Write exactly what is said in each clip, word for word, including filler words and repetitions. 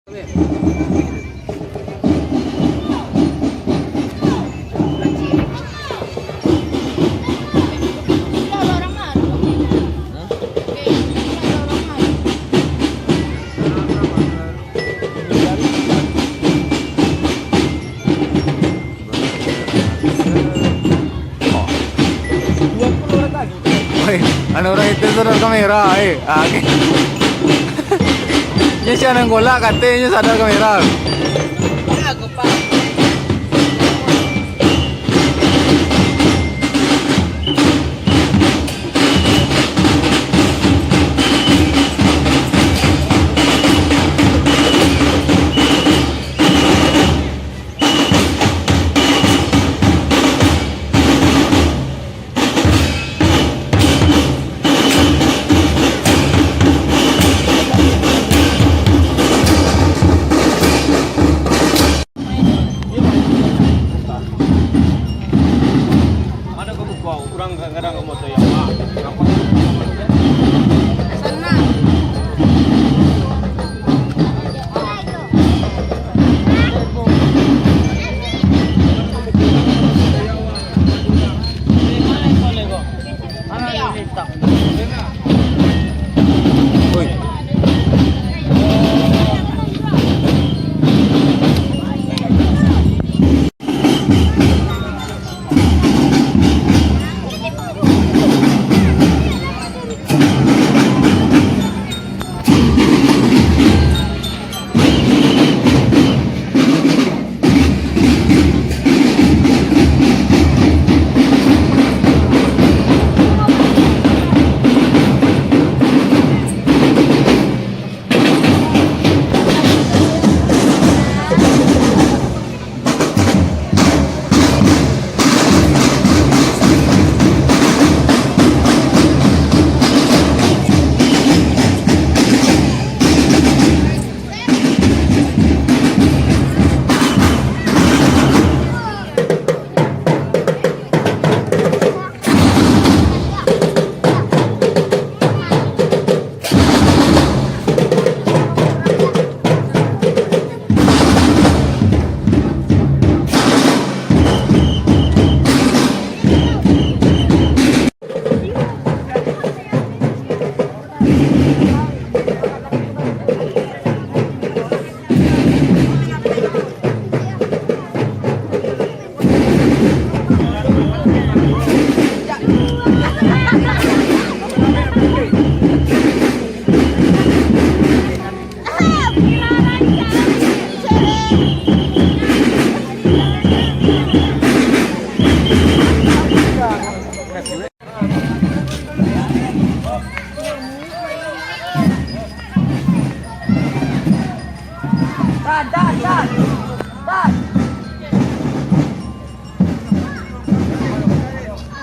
Oi, anu urang itu sadar kamera, eh. Ah, oke. Nyo si Anang Golak, katonyo sadar kamera. Mano ka buka? Urang kadang-kadang ka moto Yamaha. Sanang.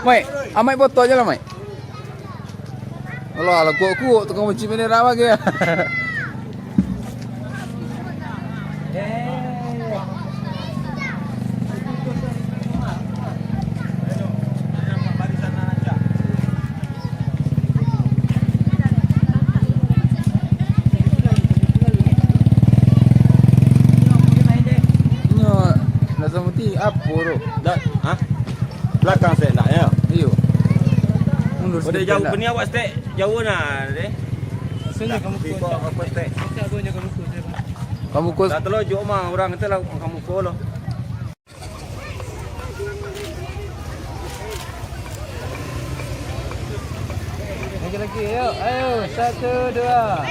Mai, amai foto ajo lah, Mai. Alah, lah kuok-kuok tukang mancik bendera bagai. Inyo, nak samuti apo tu? Dak, hah? Belakang stek nak, yo? Iyo. Mundur. Udah jauh, nak. Kini awak stek jauh nah, deh. Sini kamu. Iko apa stek? Kamu kos. Dah telojok mah, urang tu lah kamu ko lo. Lagi-lagi, yuk. Ayo, satu, dua.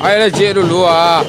Ayolah, ciek dulu ah.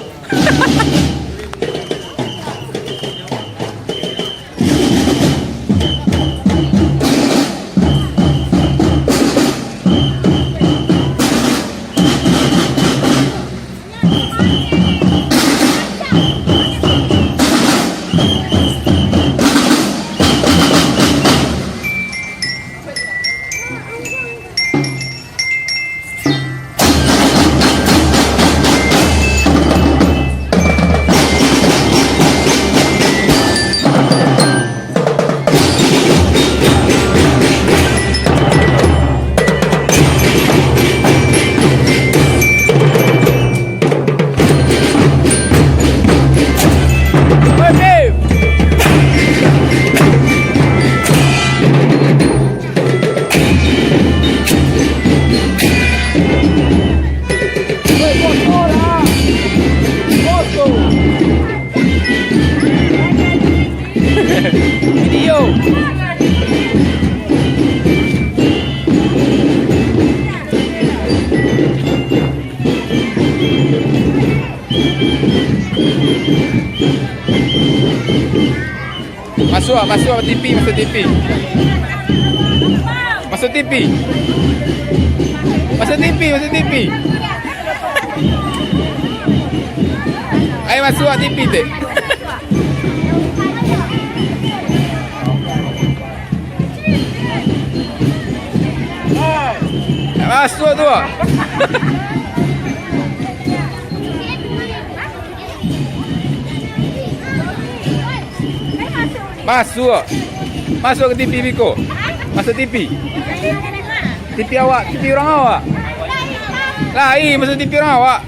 Video. Masuak, masuak T V, masuak T V. Masuak T V. Masuak T V, masuak T V. Ayo masuak T V tu. Masuak tu. Masuak. Masuak ka T V biko. Masuak T V. T V awak, T V urang awak. Lai, masuak T V urang awak.